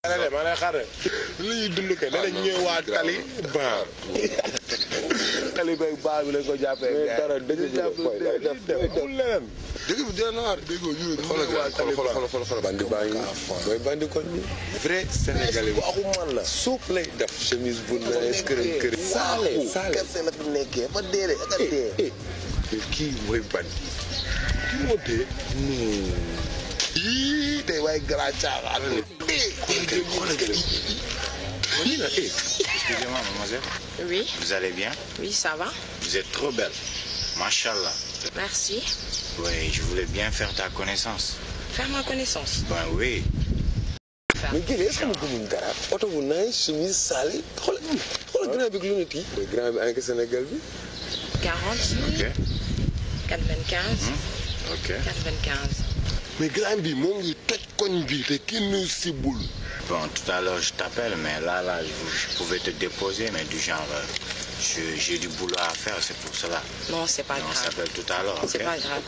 maa lay xaar li ñuy dund kay danañ ñëwaat tali baax tali beeg baax bi lañ ko jàppee. mais dara dañuy jàpp def leneen. dëgg bi dina naar déggoo ñu xoolal bandi baa ngi mooy bandi koñ bi vrai sénégalais bu axu man la suuf lay def chemise bu nees kër saale kese la fi nekkee ba déere ak a dee kii mooy bandi kii moo dee yii tey waaye grand caaxaan Excusez-moi, mademoiselle. Oui. Vous allez bien? Oui, ça va. Vous êtes trop belle. Machallah. Merci. Oui, je voulais bien faire ta connaissance. Faire ma connaissance. Ben oui. mais kii est-ce que mu ko mun dara oto bu naay chemise sale xoolal grand bi ak lunette yi grand bi anke Sénégal bi 40. Ok. 95. Ok. 95. mais grand bi moo ngi toj koñ bi te kenn sibul. Bon, tout à l'heure, je t'appelle, mais là, je pouvais te déposer, mais du genre, j'ai du boulot à faire, c'est pour cela. Non, c'est pas On grave. s'appelle tout à l'heure, ok? C'est pas grave.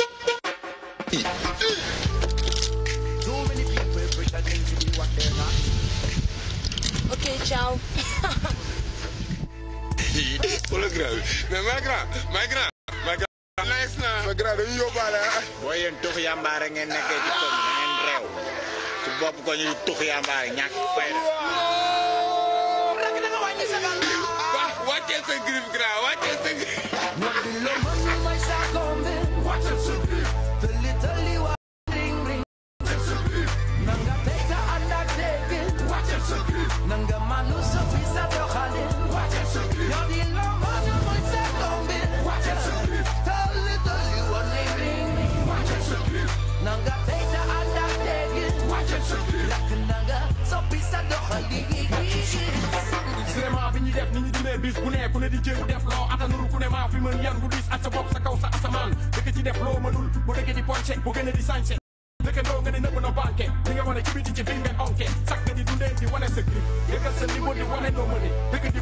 Ok, ciao. wala grand bi mais ma grand nice na. ma grand dañuy yóbbaale booy yéen tux yambaare ngeen nekkee ci koñ da ngeen réew ci bopp ko ñuy tux yambaare ñàkk fayda. wàcceel sa griffe grand wàcceel sa griffe. vraiment bi ñuy def ni ñu dundee bis bu ne ku ne di jéem def loo atanul ku ne maa fi mën yan bu diis ak sa bopp sa kaw sa asamaan dëkk ci def loo mënul bu dëkk di ponce bu gën a di sañse dëkk ndoo nga ne nëbb na banque li nga wane ci biti ci biir nga onke sax nga di dundee di wane sa grif yëgal sa niveau di wane noo mëne dëkk di